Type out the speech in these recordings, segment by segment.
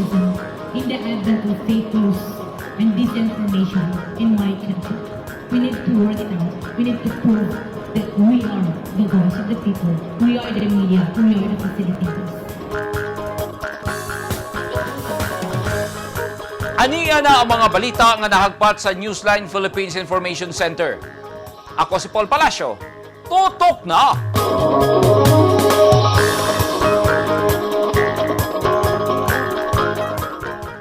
journalism in the advent of fake news and disinformation in my country. We need to work it out. We need to prove that we are the voice of the people. We are the media. We are the facilitators. Aniya na ang mga balita nga nahagpat sa Newsline Philippines Information Center. Ako si Paul Palacio. Tutok na!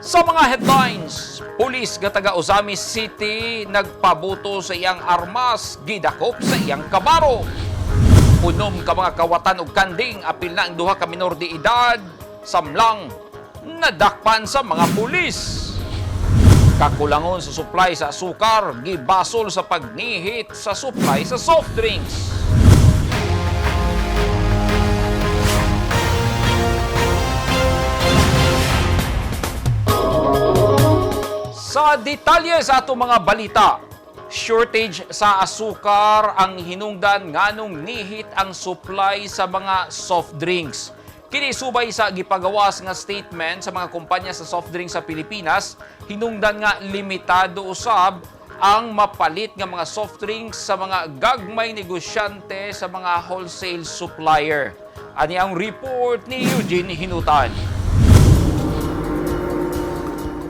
Sa mga headlines, pulis nga taga Ozamis City nagpabuto sa iyang armas, gidakop sa iyang kabaro. Unom ka mga kawatan og kanding, apil na ang duha ka minor de edad, samlang nadakpan sa mga pulis. Kakulangon sa supply sa asukar, gibasol sa pagnihit sa supply sa soft drinks. Sa detalye sa atong mga balita, shortage sa asukar ang hinungdan nganong nihit ang supply sa mga soft drinks. Kini subay sa gipagawas nga statement sa mga kumpanya sa soft drinks sa Pilipinas, hinungdan nga limitado usab ang mapalit nga mga soft drinks sa mga gagmay negosyante sa mga wholesale supplier. Ani ang report ni Eugene Hinutan.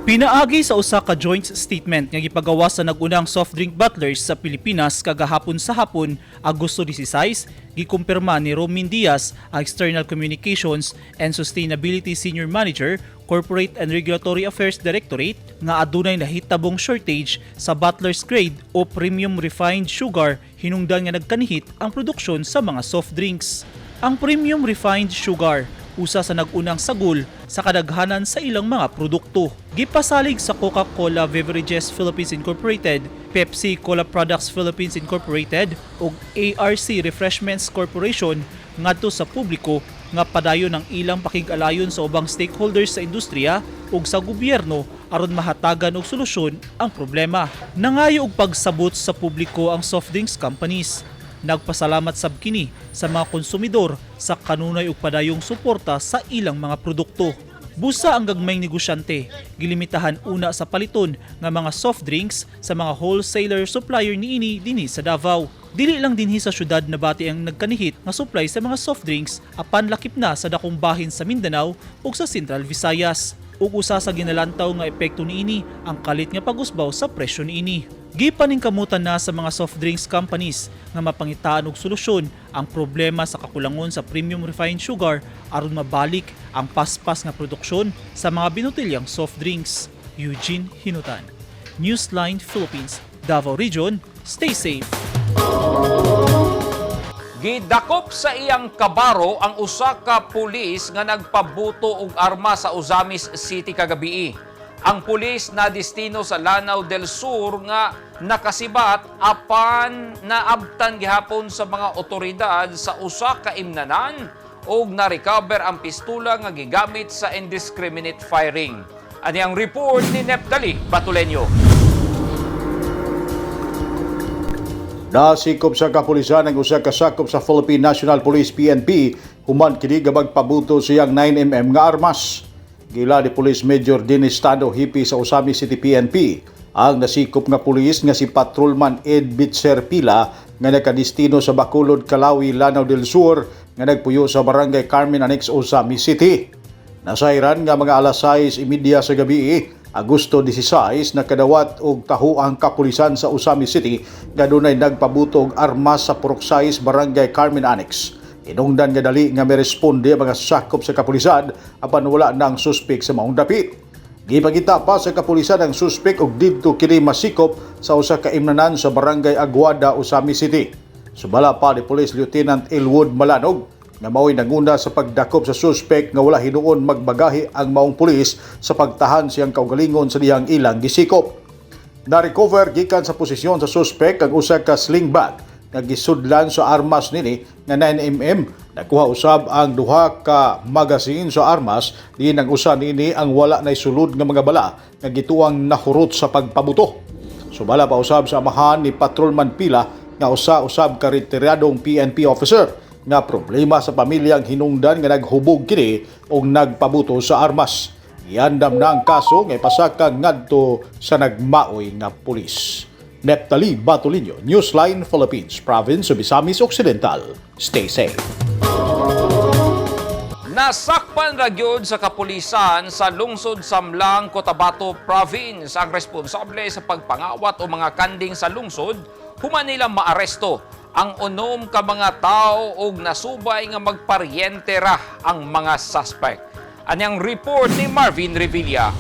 Pinaagi sa usa ka joint statement nga gipagawa sa nagunang soft drink bottlers sa Pilipinas kagahapon sa hapon, Agosto 16, gikumpirma ni Romin Diaz, ang External Communications and Sustainability Senior Manager, Corporate and Regulatory Affairs Directorate, nga adunay nahitabong shortage sa bottler's grade o premium refined sugar hinungdan nga nagkanihit ang produksyon sa mga soft drinks. Ang premium refined sugar usa sa nag-unang sagol sa kadaghanan sa ilang mga produkto. Gipasalig sa Coca-Cola Beverages Philippines Incorporated, Pepsi Cola Products Philippines Incorporated ug ARC Refreshments Corporation ngadto sa publiko nga padayon ang ilang pakig-alayon sa ubang stakeholders sa industriya ug sa gobyerno aron mahatagan og solusyon ang problema. Nangayo og pagsabot sa publiko ang soft drinks companies. Nagpasalamat sab kini sa mga konsumidor sa kanunay ug padayong suporta sa ilang mga produkto. Busa ang gagmayng negosyante, gilimitahan una sa paliton nga mga soft drinks sa mga wholesaler supplier niini dinhi sa Davao. Dili lang dinhi sa syudad nabati ang nagkanihit nga supply sa mga soft drinks apan lakip na sa dakong bahin sa Mindanao ug sa Central Visayas. Ug usa sa ginalantaw nga epekto niini ang kalit nga pagusbaw sa presyo niini. Gipaningkamutan na sa mga soft drinks companies nga mapangitaan og solusyon ang problema sa kakulangon sa premium refined sugar aron mabalik ang paspas nga produksyon sa mga binutilyang soft drinks. Eugene Hinutan, Newsline Philippines, Davao Region, stay safe. Gidakop sa iyang kabaro ang usa ka pulis nga nagpabuto og arma sa Ozamis City kagabii. Ang pulis na destino sa Lanao del Sur nga nakasibat apan naabtan gihapon sa mga otoridad sa usa ka imnanan og na-recover ang pistula nga gigamit sa indiscriminate firing. Ani ang report ni Neptali Batulenyo. Nasikop sa kapulisan ang usa ka sakop sa Philippine National Police PNP human kini nga magpabuto siyang 9mm nga armas. Gila ni Police Major Dennis Tano Hipi sa Ozamis City PNP ang nasikop nga pulis nga si Patrolman Ed Bitzer Pila nga nakadestino sa Bacolod, Calawi, Lanao del Sur nga nagpuyo sa Barangay Carmen Annex, Ozamis City. Nasayran nga mga alas 6:30 sa gabi, Agosto 16, nakadawat og taho ang kapulisan sa Ozamis City nga dunay nagpabuto og armas sa Purok 6, Barangay Carmen Annex. Inungdan nga dali nga miresponde ang mga sakop sa kapulisan apan wala na ang suspek sa maong dapit. Gipangita pa sa kapulisan ang suspek og didto kini masikop sa usa ka imnanan sa Barangay Aguada, Ozamis City. Sumala pa ni Police Lieutenant Elwood Malanog nga mao'y nanguna sa pagdakop sa suspek nga wala hinuon magbagahi ang maong pulis sa pagtahan siyang kaugalingon sa dihang ilang gisikop. Na-recover gikan sa posisyon sa suspek ang usa ka sling bag nga gisudlan sa armas nini nga 9mm. Nakuha usab ang duha ka magasin sa armas diin ang usa niini ang wala nay sulod nga mga bala nga gituang nahurot sa pagpabuto. Sumala pa usab sa amahan ni Patrolman Pila nga usa usab ka retiradong PNP officer nga problema sa pamilyang hinungdan nga naghubog kini og nagpabuto sa armas. Giandam na ang kaso nga ipasaka ngadto sa nagmaoy nga pulis. Neptali Batulinyo, Newsline Philippines, Province of Misamis Occidental. Stay safe. Nasakpan ra gyud sa kapulisan sa lungsod Samlang, Cotabato Province ang responsable sa pagpangawat o mga kanding sa lungsod human nila maaresto ang 6 ka mga tao og nasubay nga magparyente ra ang mga suspect. Anyang report ni Marvin Revilla.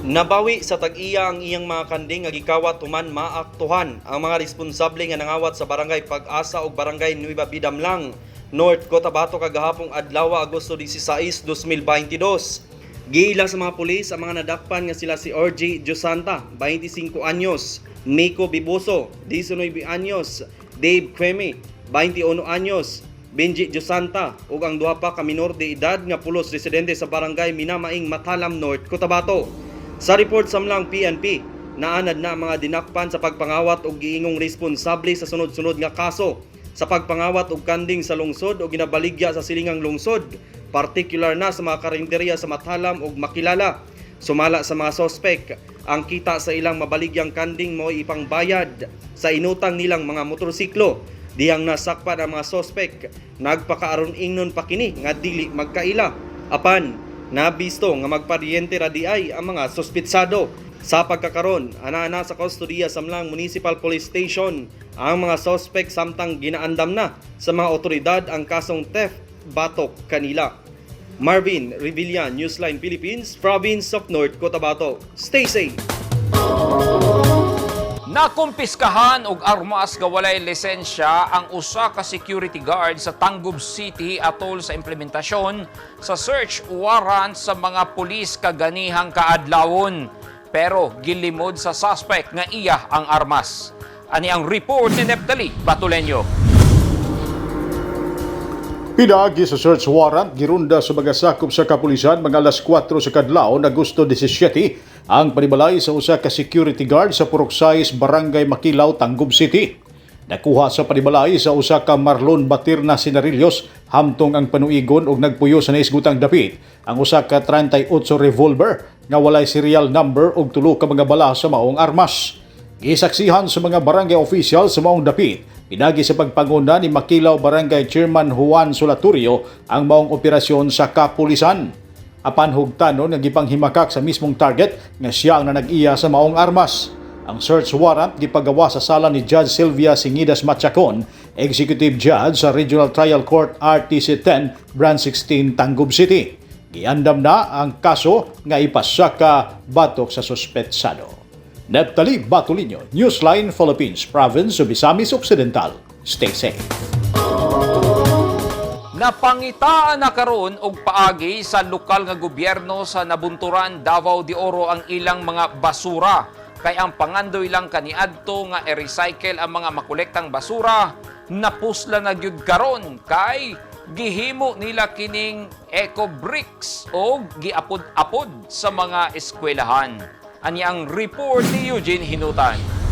Nabawi sa tag-iya ang iyang mga kanding nga gikawat human maaktuhan ang mga responsable nga nangawat sa Barangay Pag-asa ug Barangay Nueva Bidamlang, North Cotabato kagahapong adlaw, Agosto 16, 2022. Giila sa mga pulis ang mga nadakpan nga sila si RJ Diosanta, 25 anyos, Nico Biboso, 19 anyos, Dave Queme, 21 anyos, Benji Diosanta ug ang duha pa ka minor de edad nga pulos residente sa Barangay Minamaing, Matalam North, Cotabato. Sa report samlang PNP, naanad na ang mga dinakpan sa pagpangawat og giingong responsable sa sunod-sunod nga kaso sa pagpangawat og kanding sa lungsod o ginabaligya sa silingang lungsod, partikular na sa mga karinderya sa Matalam ug Makilala. Sumala sa mga sospek, ang kita sa ilang mabaligyang kanding mo'y ipangbayad sa inutang nilang mga motorsiklo. Dihang nasakpan ang mga sospek, nagpakaaron ingnon pa kini nga dili magkaila. Apan, nabisto nga magparyente ra di ay ang mga suspitsado. Sa pagkakaron, ana-ana sa kustodiya sa Samlang Municipal Police Station ang mga sospek samtang ginaandam na sa mga otoridad ang kasong theft batok kanila. Marvin Revilla, Newsline Philippines, Province of North Cotabato. Stay safe! Nakumpiskahan og armas nga walay lisensya ang usa ka security guard sa Tangub City atol sa implementasyon sa search warrant sa mga pulis kaganihang kaadlawon. Pero gilimod sa suspect nga iya ang armas. Ani ang report ni Neptali Batuleño. Pinaagi sa search warrant, girunda sa mga sakop sa kapulisan mga alas 4 sa kadlawon, Agosto 17, ang panibalay sa usa ka security guard sa Purok 6, Barangay Makilaw, Tangub City. Nakuha sa panibalay sa usa ka Marlon Batirna Sinarillos hamtong ang panuigon og nagpuyo sa naisgutang dapit ang usa ka 38 revolver nga walay serial number og tulo ka mga bala sa maong armas. Gisaksihan sa mga barangay official sa maong dapit, pinagi sa pagpanguna ni Makilaw Barangay Chairman Juan Solaturio ang maong operasyon sa kapulisan. Apan hugtanon nga gipanghimakak sa mismong target nga siya ang nanag-iya sa maong armas. Ang search warrant gipagawa sa sala ni Judge Sylvia Singidas Machacon, Executive Judge sa Regional Trial Court RTC 10, Branch 16, Tangub City. Giandam na ang kaso nga ipasaka batok sa suspetsado. Neptali Batulinyo, Newsline Philippines, Province of Misamis Occidental. Stay safe. Napangitaan na karon og paagi sa lokal nga gobyerno sa Nabunturan, Davao de Oro ang ilang mga basura. Kay ang pangandoy lang kaniadto nga i-recycle ang mga makolektang basura, napusla na gyud karon kay gihimo nila kining eco bricks o giapod-apod sa mga eskwelahan. Ani ang report ni Eugene Hinutan.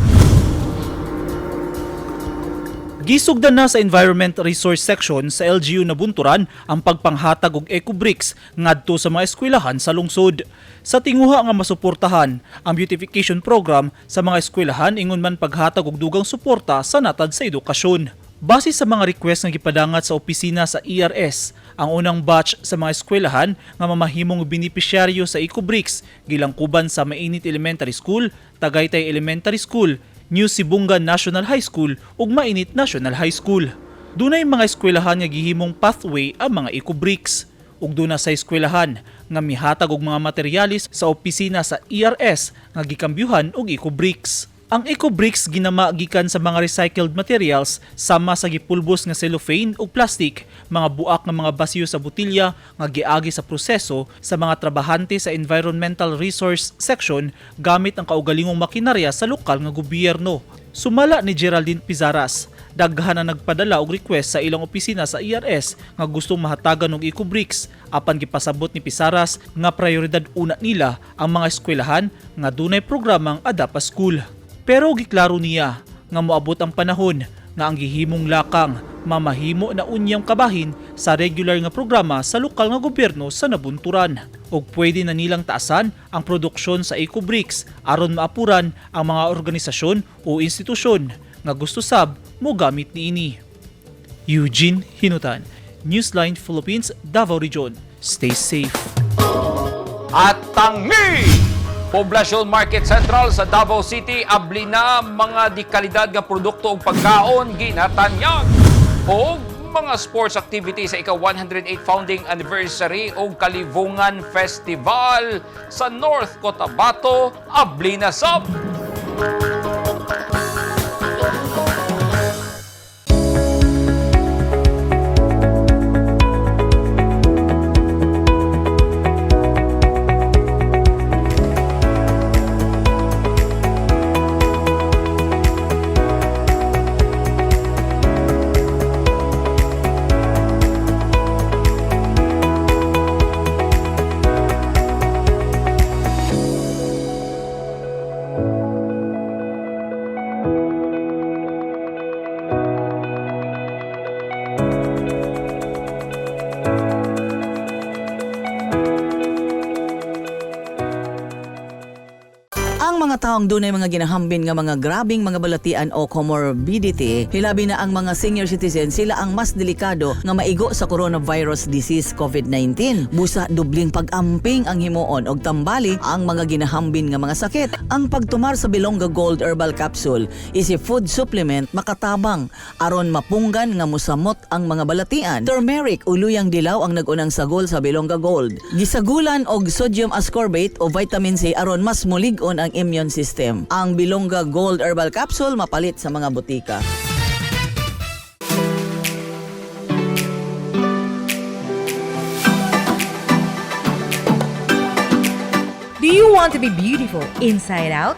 Gisugdan na sa Environment Resource Section sa LGU Nabunturan ang pagpanghatag og eco bricks ngadto sa mga eskwelahan sa lungsod. Sa tinguha nga masuportahan ang beautification program sa mga eskwelahan ingon man paghatag og dugang suporta sa natad sa edukasyon. Base sa mga request nga gipadangat sa opisina sa ERS, ang unang batch sa mga eskwelahan nga mamahimong benepisyaryo sa eco bricks gilangkuban sa Mainit Elementary School, Tagaytay Elementary School, New Sibungan National High School ug Mainit National High School. Dunay mga eskwelahan nga gihimong pathway ang mga eco bricks ug duna sa eskwelahan nga mihatag og mga materyales sa opisina sa ERS nga gikambyuhan og eco bricks. Ang eco bricks ginama gikan sa mga recycled materials sama sa gipulbos nga cellophane ug plastic, mga buak nga mga basiyo sa botilya nga giagi sa proseso sa mga trabahante sa Environmental Resource Section gamit ang kaugalingong makinarya sa lokal nga gobyerno. Sumala ni Geraldine Pizaras, daghan na nagpadala og request sa ilang opisina sa ERS nga gustong mahatagan og eco bricks apan gipasabot ni Pizaras nga prioridad una nila ang mga eskwelahan nga dunay programang Adapt a School. Pero giklaro niya nga moabot ang panahon nga ang gihimong lakang mamahimo na unyang kabahin sa regular nga programa sa lokal nga gobyerno sa nabunturan. Og pwede na nilang taasan ang produksyon sa eco-bricks aron maapuran ang mga organisasyon o institusyon nga gusto sab mo gamit niini. Eugene Hinutan, Newsline Philippines, Davao Region. Stay safe. At tangi! Poblasyon Market Central sa Davao City abli na mga di kalidad nga produkto ug pagkaon ginatanyag. Og mga sports activity sa ika-108 founding anniversary og Kalibungan Festival sa North Cotabato abli na sab. Ang mga taong dunay mga ginahambin nga mga grabing mga balatian o comorbidity, hilabi na ang mga senior citizen, sila ang mas delikado nga maigo sa coronavirus disease COVID-19. Busa dubling pag-amping ang himuon og tambali ang mga ginahambin nga mga sakit. Ang pagtumar sa Bilonga Gold Herbal Capsule is a food supplement makatabang aron mapunggan nga musamot ang mga balatian. Turmeric o luyang dilaw ang nagunang sagol sa Bilonga Gold. Gisagulan og sodium ascorbate o vitamin C aron mas mulig-on ang immune system. Ang Bilonga Gold Herbal Capsule mapalit sa mga butika. Do you want to be beautiful inside out?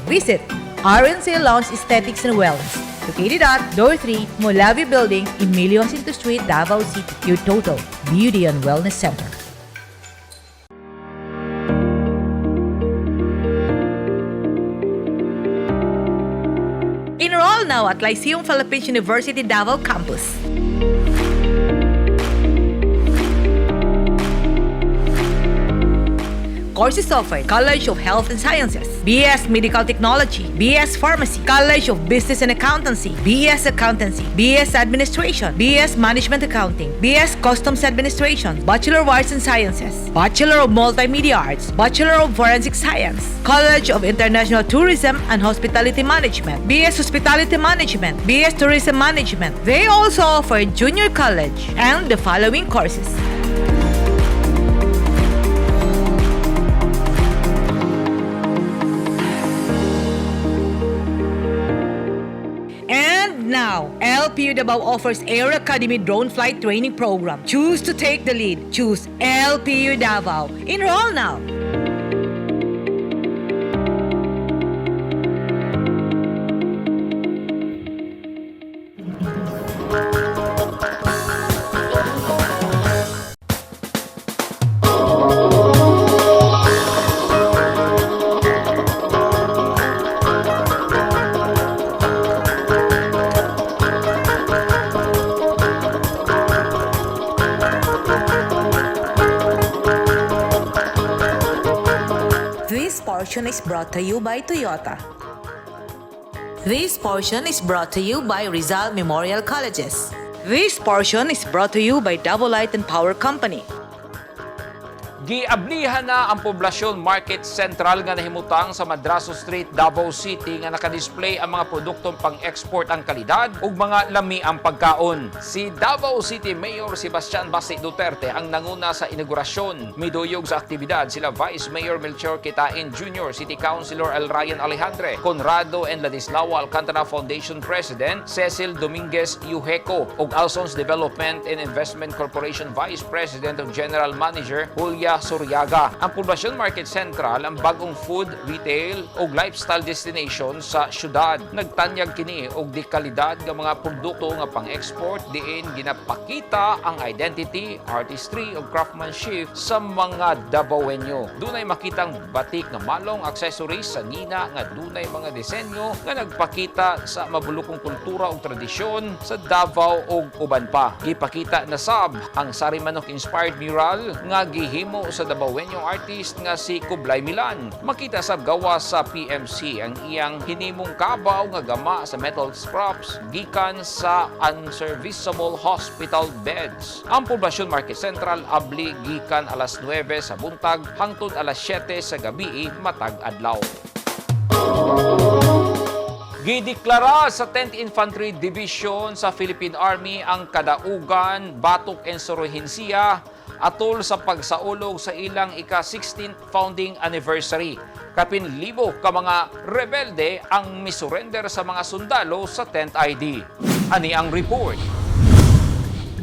Visit RNC Lounge Aesthetics and Wellness, located at Door 3, Molavi Building, Emilio Jacinto Street, Davao City, your total beauty and wellness center. Enroll now at Lyceum Philippines University Davao Campus. Courses offered: College of Health and Sciences, BS Medical Technology, BS Pharmacy, College of Business and Accountancy, BS Accountancy, BS Administration, BS Management Accounting, BS Customs Administration, Bachelor of Arts and Sciences, Bachelor of Multimedia Arts, Bachelor of Forensic Science, College of International Tourism and Hospitality Management, BS Hospitality Management, BS Tourism Management. They also offer junior college and the following courses. And now, LPU Davao offers Air Academy Drone Flight Training Program. Choose to take the lead. Choose LPU Davao. Enroll now. This portion is brought to you by Toyota. This portion is brought to you by Rizal Memorial Colleges. This portion is brought to you by Davao Light and Power Company. Giablihan na ang Poblasyon Market Central nga nahimutang sa Madraso Street, Davao City nga nakadisplay ang mga produktong pang-export ang kalidad ug mga lami ang pagkaon. Si Davao City Mayor Sebastian Basti Duterte ang nanguna sa inaugurasyon. Miduyog sa aktibidad sila Vice Mayor Melchor Kitain Jr., City Councilor Al Ryan Alejandre, Conrado and Ladislao Alcantara Foundation President Cecil Dominguez Yuheco ug Alsons Development and Investment Corporation Vice President of General Manager Julia Maria Soriaga. Ang Poblacion Market Central ang bagong food, retail ug lifestyle destination sa syudad. Nagtanyag kini og de kalidad nga mga produkto nga pang-export diin ginapakita ang identity, artistry ug craftsmanship sa mga Dabawenyo. Dunay makitang batik nga malong, accessories sanina nga dunay mga disenyo nga nagpakita sa mabulukong kultura ug tradisyon sa Davao ug uban pa. Gipakita na sab ang Sarimanok inspired mural nga gihimo sa Dabawenyo artist nga si Kublai Milan. Makita sab gawas sa PMC ang iyang hinimong kabaw nga gama sa metal scraps gikan sa unserviceable hospital beds. Ang Poblacion Market Central abli gikan alas 9 sa buntag hangtod alas 7 sa gabi matag adlaw. Gideklara sa 10th Infantry Division sa Philippine Army ang kadaugan, batok insurhensiya atol sa pagsaulog sa ilang ika-16th founding anniversary. Kapin libo ka mga rebelde ang misurrender sa mga sundalo sa 10th ID. Ani ang report.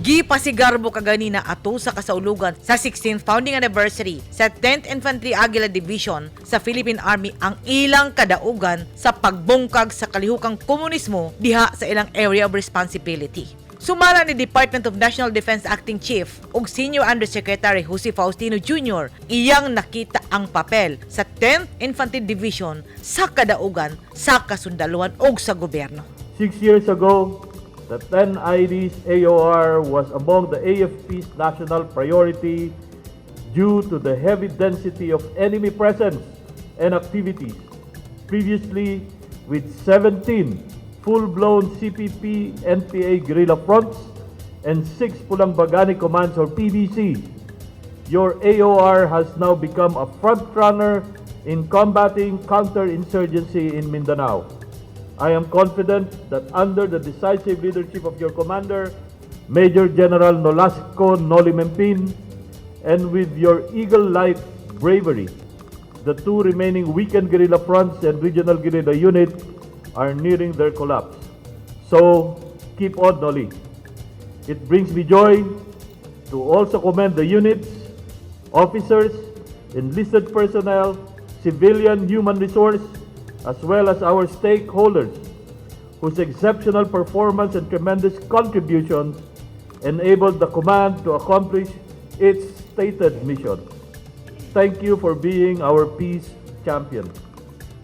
Gipasigarbo kaganina ato sa kasaulugan sa 16th founding anniversary sa 10th Infantry Aguila Division sa Philippine Army ang ilang kadaugan sa pagbungkag sa kalihukang komunismo diha sa ilang area of responsibility. Sumala ni Department of National Defense Acting Chief ug Senior Undersecretary Jose Faustino Jr., iyang nakita ang papel sa 10th Infantry Division sa kadaugan sa kasundaluhan ug sa gobyerno. 6 years ago, the 10 ID's AOR was among the AFP's national priority due to the heavy density of enemy presence and activities. Previously, with 17 full-blown CPP NPA guerrilla fronts and 6 Pulang Bagani Commands or PBC, your AOR has now become a frontrunner in combating counterinsurgency in Mindanao. I am confident that under the decisive leadership of your commander, Major General Nolasco Noli Mempin, and with your eagle-like bravery, the two remaining weakened guerrilla fronts and regional guerrilla unit are nearing their collapse. So, keep on, Noli. It brings me joy to also commend the units, officers, enlisted personnel, civilian human resource, as well as our stakeholders, whose exceptional performance and tremendous contributions enabled the command to accomplish its stated mission. Thank you for being our peace champion.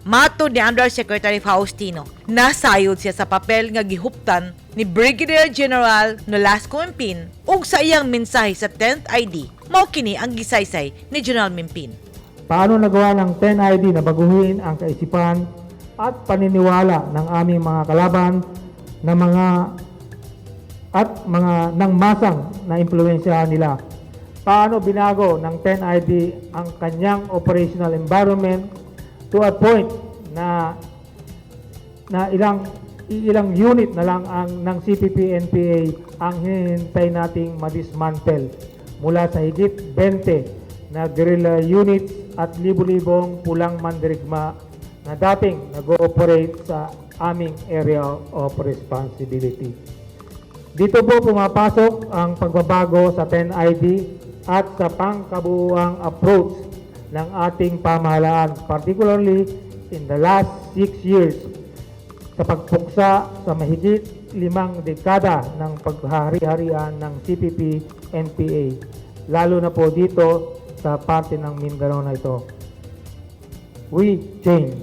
Matod ni Undersecretary Faustino, nasayod siya sa papel nga gihuptan ni Brigadier General Nolasco Mempin ug sa iyang mensahe sa 10th ID, mao kini ang gisaysay ni General Mempin. Paano nagawa ng 10 ID na baguhin ang kaisipan at paniniwala ng aming mga kalaban na mga at mga ng masang na impluwensyahan nila? Paano binago ng 10 ID ang kanyang operational environment to a point na na ilang ilang unit na lang ang ng CPP NPA ang hinihintay nating madismantle mula sa higit 20 na guerrilla units at libo-libong pulang mandirigma na dating nag-ooperate sa aming area of responsibility? Dito po pumapasok ang pagbabago sa 10 ID at sa pangkabuuang approach ng ating pamahalaan, particularly in the last 6 years sa pagpuksa sa mahigit 5 dekada ng paghahari-harian ng CPP-NPA, lalo na po dito sa parte ng Mindanao na ito. We change.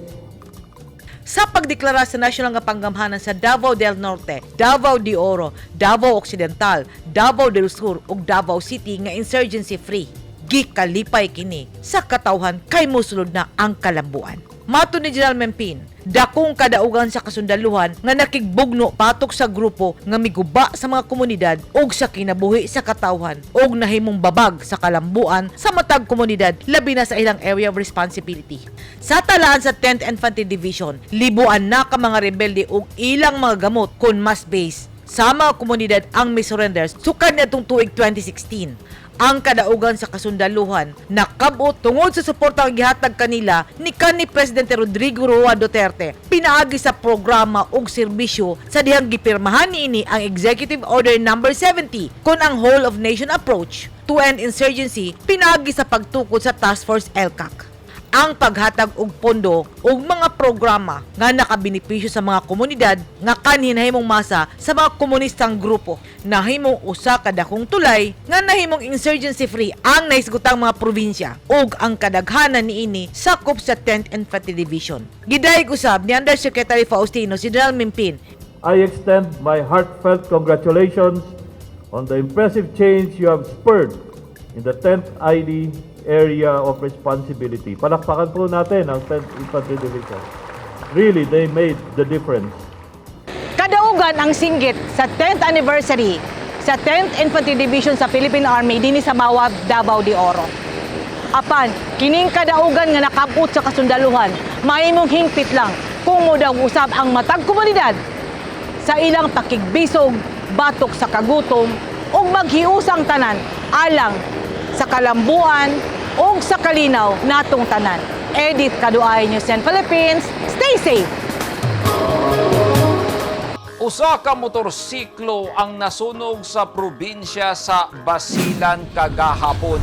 Sa pagdeklara sa nasyonal nga panggamhanan sa Davao del Norte, Davao de Oro, Davao Occidental, Davao del Sur ug Davao City nga insurgency free, gikalipay kini sa katawhan kay mosulod na ang kalambuan. Matod ni General Mempin, dakong kadaugan sa kasundaluhan nga nakigbugno patok sa grupo nga miguba sa mga komunidad ug sa kinabuhi sa katawhan ug nahimong babag sa kalambuan sa matag komunidad, labi na sa ilang area of responsibility. Sa talaan sa 10th Infantry Division, libuan na ka mga rebelde ug ilang mga gamot kon mas base. Sa mga komunidad ang misurrender sukad niadtong tuig 2016. Ang kadaugan sa kasundaluhan nakabot tungod sa suporta ang gihatag kanila ni kanhi Presidente Rodrigo Roa Duterte pinaagi sa programa ug serbisyo sa dihang gipirmahan niini ang Executive Order Number 70 kon ang whole of nation approach to end insurgency pinaagi sa pagtukod sa Task Force ELCAC. Ang paghatag og pondo ug mga programa nga nakabenepisyo sa mga komunidad nga kanhi nahimong masa sa mga komunistang grupo, nahimong usa ka dakong tulay nga nahimong insurgency free ang nahisgutang mga probinsya ug ang kadaghanan niini sakop sa 10th Infantry Division. Gidayeg usab ni Undersecretary Faustino si General Mimpin. I extend my heartfelt congratulations on the impressive change you have spurred in the 10th ID area of responsibility. Palakpakan po natin ang 10th Infantry Division. Really, they made the difference. Kadaugan ang singgit sa 10th anniversary sa 10th Infantry Division sa Philippine Army dinhi sa Mawab, Davao de Oro. Apan, kining kadaugan nga nakabot sa kasundaluhan, mahimong hingpit lang kung modaog usab ang matag komunidad sa ilang pakigbisog, batok sa kagutom, ug maghiusang tanan alang sa kalambuan ug sa kalinaw natong tanan. Edith Kaduay, News 10 Philippines. Stay safe! Usa ka motorsiklo ang nasunog sa probinsya sa Basilan kagahapon.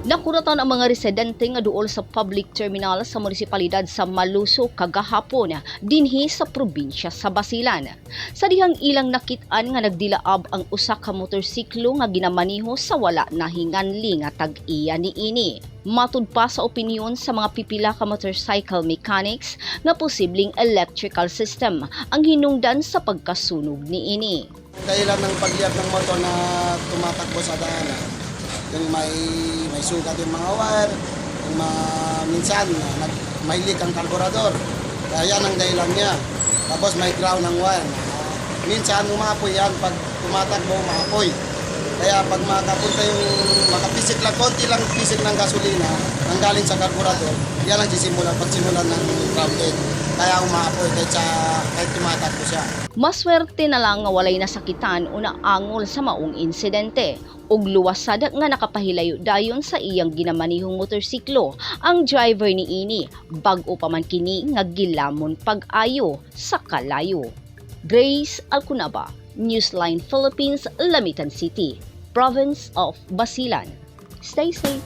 Nakuratan ang mga residente nga duol sa public terminal sa munisipalidad sa Maluso kagahapon dinhi sa probinsya sa Basilan. Sa dihang ilang nakit-an nga nagdilaab ang usa ka motorsiklo nga ginamaniho sa wala nahinganli nga tag-iya niini. Matud pa sa opinyon sa mga pipila ka motorcycle mechanics nga posibleng electrical system ang hinungdan sa pagkasunog niini. Dahilan ng pagliyab ng motor na tumatakbo sa daanan, yung may sugat yung mga wire, yung mga, minsan may leak ang karburador. Kaya yan ang dahilan niya. Tapos may ground ang wire. Minsan umaapoy yan, pag tumatakbo umaapoy. Kaya pag makapunta yung makapisik lang, konti lang pisik ng gasolina nang galing sa karburador, yan ang sisimula, pagsimula ng grounded. Kaya umaapoy kahit tumatakbo siya. Maswerte na lang nga walay nasakitan o naangol sa maong insidente ug luwasad nga nakapahilayo dayon sa iyang ginamanihong motorsiklo ang driver niini, bag-o pa man kini nga gilamon pag-ayo sa kalayo. Grace Alcunaba, Newsline Philippines, Lamitan City, Province of Basilan. Stay safe.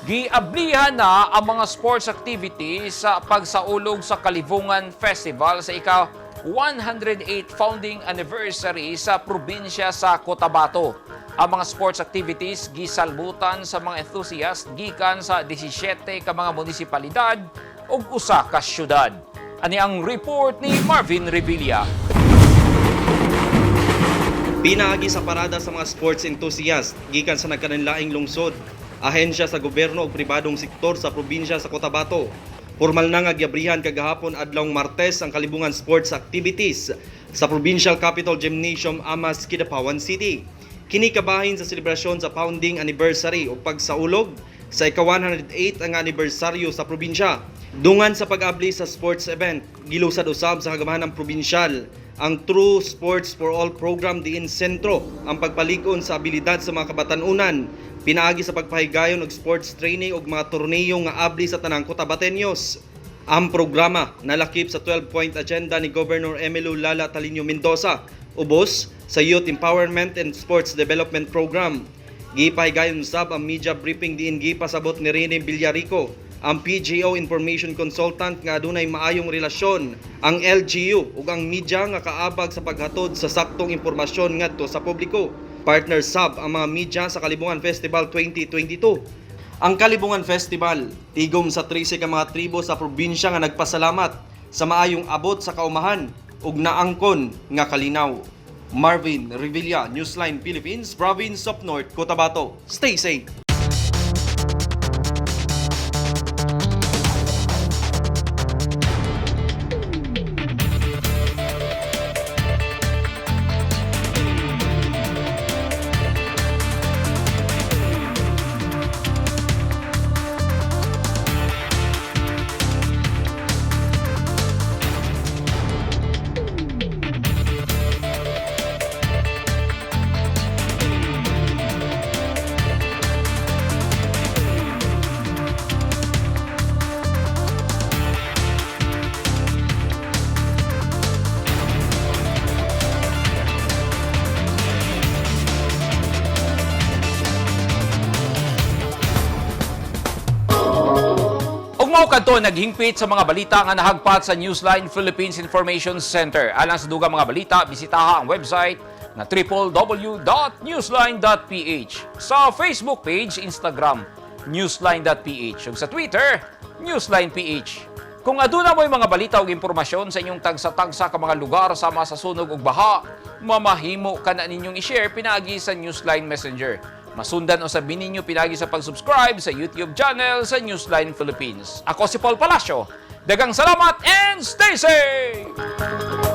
Giablihan na ang mga sports activities sa pagsaulog sa Kalibungan Festival sa ika 108 founding anniversary sa probinsya sa Cotabato. Ang mga sports activities gisalbutan sa mga enthusiast gikan sa 17 ka mga munisipalidad ug usa ka syudad. Ani ang report ni Marvin Revilla. Pinaagi sa parada sa mga sports enthusiast gikan sa nagkalainlaing lungsod, ahensya sa gobyerno ug pribadong sektor sa probinsya sa Cotabato. Formal na nga giabrihan kagahapon adlawng Martes ang Kalibungan Sports Activities sa Provincial Capitol Gymnasium, Amas, Kidapawan City. Kini kabahin sa selebrasyon sa founding anniversary o pagsaulog sa ika-108 ang anibersaryo sa probinsya. Dungan sa pag-abli sa sports event, gilusad usab sa kagamahanang probinsyal ang True Sports for All program diin sentro ang pagpalig-on sa abilidad sa mga kabatanunan pinaagi sa pagpahigayon og sports training ug mga torneyo nga abli sa tanang Cotabateños. Ang programa nalakip sa 12-point agenda ni Governor Emilio Lala Talino Mendoza ubos sa Youth Empowerment and Sports Development Program. Gipahigayon sab ang media briefing diin gipasabot ni Rene Villarico, ang PGO Information Consultant, nga adunay maayong relasyon ang LGU ug ang media nga kaabag sa paghatod sa saktong impormasyon ngadto sa publiko. Partner sab ang mga media sa Kalibungan Festival 2022. Ang Kalibungan Festival, tigom sa 13 ka mga tribo sa probinsya nga nagpasalamat sa maayong abot sa kaumahan ug naangkon nga kalinaw. Marvin Revilla, Newsline Philippines, Province of North Cotabato. Stay safe! Mao kadto naghingpit sa mga balita nga nahagpat sa Newsline Philippines Information Center. Alang sa dugang mga balita, bisitaha ang website na www.newsline.ph. Sa Facebook page, Instagram, newsline.ph. Ug sa Twitter, newsline.ph. Kung aduna mo'y mga balita ug impormasyon sa inyong tagsa-tagsa ka mga lugar sama sa sunog ug baha, mamahimo ka na ninyong i-share pinaagi sa Newsline Messenger. Masundan usab ninyo pinaagi sa pag-subscribe sa YouTube channel sa Newsline Philippines. Ako si Paul Palacio. Daghang salamat and stay safe!